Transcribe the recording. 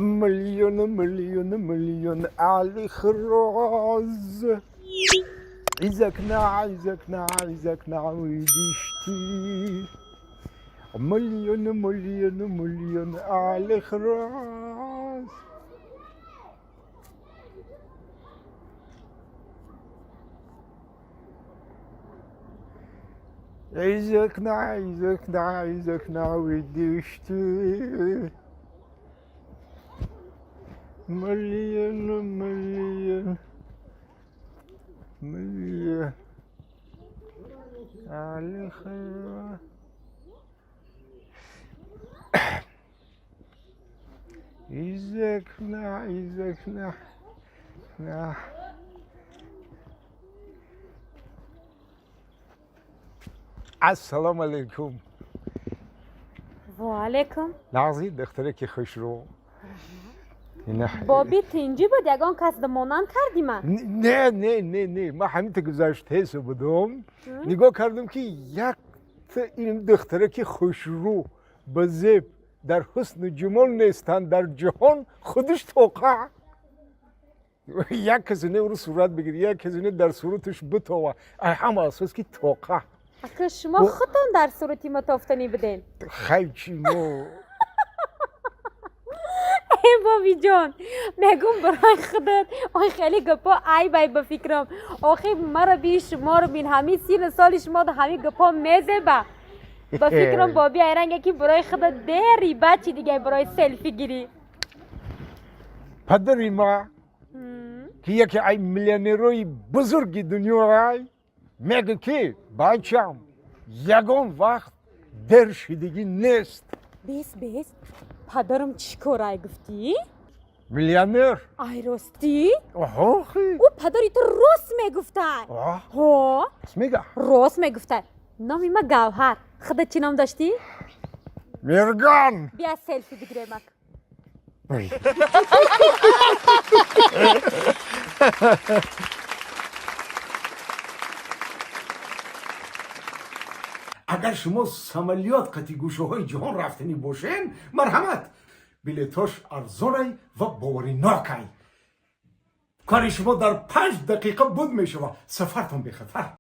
Миллион, миллион, миллион алихроз. Изакна, изакна, изакна, уйдишти. Миллион, миллион, миллион алихроз. Изакна, изакна, изакна, уйдишти. Миллион, миллион, миллион. Алихроз. Изакна, изакна, на. Ассалому алайкум. Ва алайкум. Нағзи, духтараки хушрӯ. Боби, тинҷӣ буд, ягон кас монанд кардӣ ман? Не, не, не, не, ман ҳаминта гузаштаесо будум, нигоҳ кардам, ки якта ин духтараки хушрӯ ба зеб дар ҳусну ҷумол нестанд дар ҷаҳон худаш тоқа. Як касе не ӯро сурат бигир, як касе не дар сураташ битова, ай ҳама асос ки тоқа. Ака, шумо худтон дар сурати ма тофтанӣ буден. Хай, чи мо. Э, бобиҷон, мегум, барои худат ой хеле гапо айб ай ба фикрам. Охи, маро би, шуморо бин, ҳамин сину соли шумо ҳамин гапо мезеба ба фикрам. Боби, айранге ки барои худат дери бачи дига барои селфи гирӣ. Падари ма, ки яке ай миллионерои бузурги дунё ай, мега ки бачам, ягон вақт дер шидагӣ нест. Бес, бес, падарам чӣ кор ай гуфтӣ? Миллионер. Ай, ростӣ? Охи. Ӯ падари ту рост мегуфтай. Ҳо. Мега. Рост мегуфтай. Номи ма Гавҳар, худат чӣ ном доштӣ? Мерган. Бия, селфи бигиремак. Агар шумо самолёт қати гӯшаҳои ҷаҳон рафтанӣ бошен, марҳамат, билетош арзонай ва боваринокай. Кори шумо дар 5 дақиқа буд мешавад, сафартон бехатар.